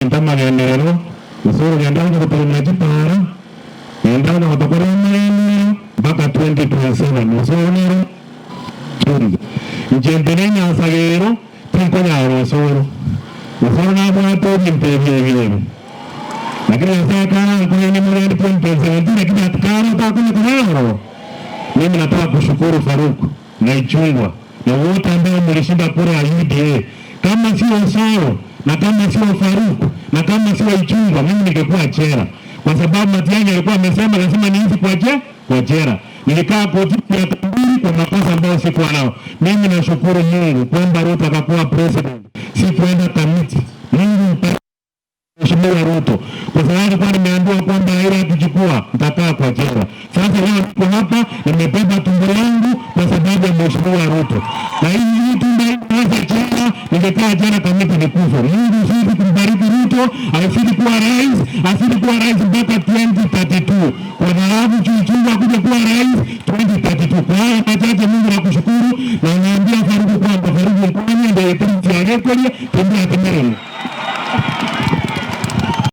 Ntamagenderero Osoro genda gotokorera chipara genda gotokorera emeremo mpaka 2027 Osoro nero chunga inche ntenene asagero tinkonyara Osoro. Osoro nabwate ebinto ebi ebi ebi lakini Nyasaye kara nkoyene mogende 2017 lakini atikara otakonya konyara. Mimi nataka kushukuru Faruk na Ichung'wah na wote ambao mlishinda kura ya UDA. Kama sio Osoro na kama sio Faruk na kama sio Ichung'wah, mimi ningekuwa jela, kwa sababu Matiang'i alikuwa amesema lazima niishi kwa jela. Nilikaa kotini miaka 2 kwa makosa ambayo sikuwa nao. Mimi nashukuru Mungu kwamba Ruto akakuwa president, sikuenda Kamiti. Mungu Mheshimiwa Ruto, kwa sababu nilikuwa nimeambiwa kwamba Raila akichukua nitakaa kwa jela. Sasa leo niko hapa nimebeba tumbo langu kwa sababu ya Mheshimiwa Ruto, na hii tumbo sasa jela, ningekaa jela Kamiti nikufe. Mungu azidi kumbariki Ruto, azidi kuwa rais, azidi kuwa rais mpaka 2032. Kwa sababu Ichung'wah kuja kuwa rais 2032. Kwa haya machache, Mungu nakushukuru na naambia Faruku kwamba Faruku Nkwanya ndiye prince ya Rekolia tembea temereni.